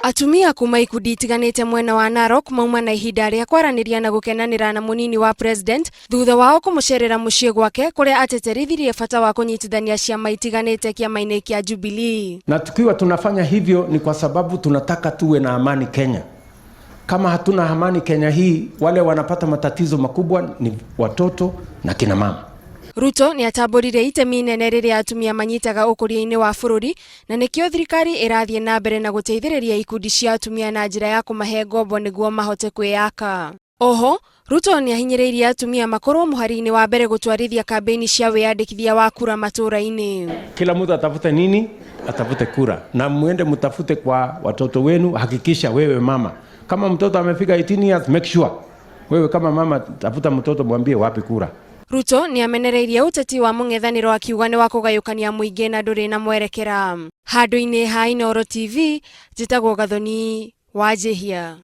Atumia kuma ikundi itiganĩte mwena wa Narok mauma na ihinda rĩa kwaranĩria na gũkenanĩra na mũnini wa president thutha wao kũmũcerera mũciĩ gwake kũrĩa ateterithirie bata wa kũnyitithania ciama itiganĩte kĩama-inĩ kĩa Jubilee. Na tukiwa tunafanya hivyo ni kwa sababu tunataka tuwe na amani Kenya. Kama hatuna amani Kenya hii, wale wanapata matatizo makubwa ni watoto na kina mama. Ruto nĩ atambũrire itemi inene rĩrĩa atumia manyitaga ũkũria-inĩ wa bũrũri na nĩkĩo thirikari ĩrathiĩ na mbere na gũteithĩrĩria ikundi cia atumia na njĩra ya kũmahe ngombo nĩguo mahote kwĩyaka. Oho, Ruto nĩ ahinyĩrĩirie atumia makorwo mũhari-inĩ wa mbere gũtwarithia kambĩini cia wĩyandĩkithia wa kura matũũra-inĩ. Kila mtu atafute nini? Atafute kura, na muende mtafute kwa watoto wenu. Hakikisha wewe mama, kama mtoto amefika 18 years, make sure wewe kama mama tafuta mtoto, mwambie wapi kura. Ruto nĩ amenereirie ũteti wa mũng'ethanĩro akiuga nĩ wa kũgayũkania mũingĩ na ndũrĩ na mwerekera. Handũ-inĩ ha Inooro TV, njĩtagwo Gathoni Wanjĩhia.